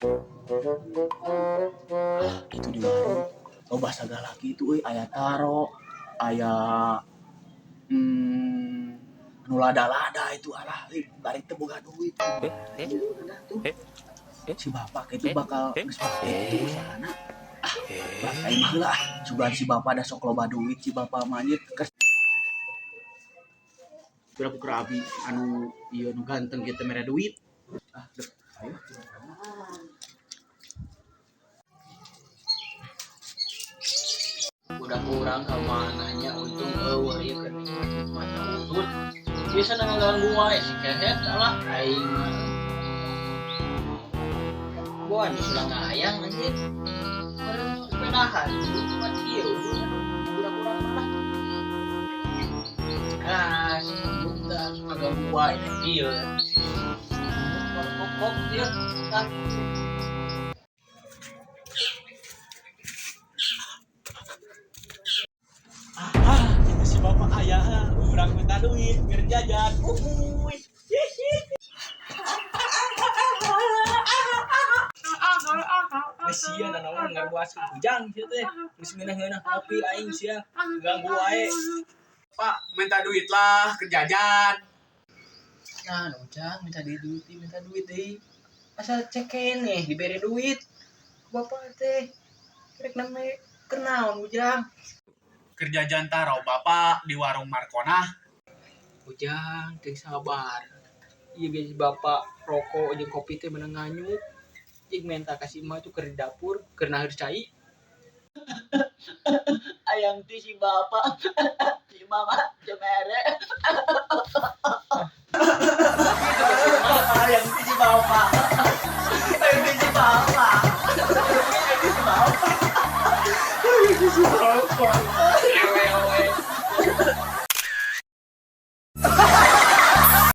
Ah, itu di warung. Loba sagala kitu euy, aya taro, aya anu lada-lada itu alah euy, bari teu boga duit. Ieu tuh. Si bapak itu bakal geus bangkrut itu usahana. Ah, bah aing mah heula ah. Sugan si bapak da sok loba duit si bapak mah anjir. Pira ku abi anu ieu nu ganteng kieu teh mere duit. Ah, duh, ayo. Udah kurang ka mananya, untung eueuh ieu keur nikmat-nikmat utut. Biasa ngaganggu wae si kehet alah aing mah. Boan sudah ngayang anjir. Orang sepedahan cuma kieu kurang-kurang malah. Ah, si udah suka ganggu wae ieu. Kok ieu. Ah. Ah, itu si bapak ayah, urang minta duit, keur jajan. Uhuy. Sia nanaon ngaruas ujang sia teh. Geus ngeunah-ngeunah kopi aing sia. Ganggu wae. Pak, minta duit lah keur jajan. Nah, ujang minta duit deui. Asal cek keneh dibere duit. Bapak teh rek name kenaon ujang. Keur jajan taro bapak di warung Markonah. Ujang teh sabar. Ieu geus bapak rokok jeung kopi teh meunang nganyuk. Jeung menta ka si emak tuh keur di dapur keur naheur cai. Ayang ti si bapak, si mama cemere. Ayang ti si bapak. Ayang ti si bapak. Ayang ti si bapak. Ayang ti si bapak.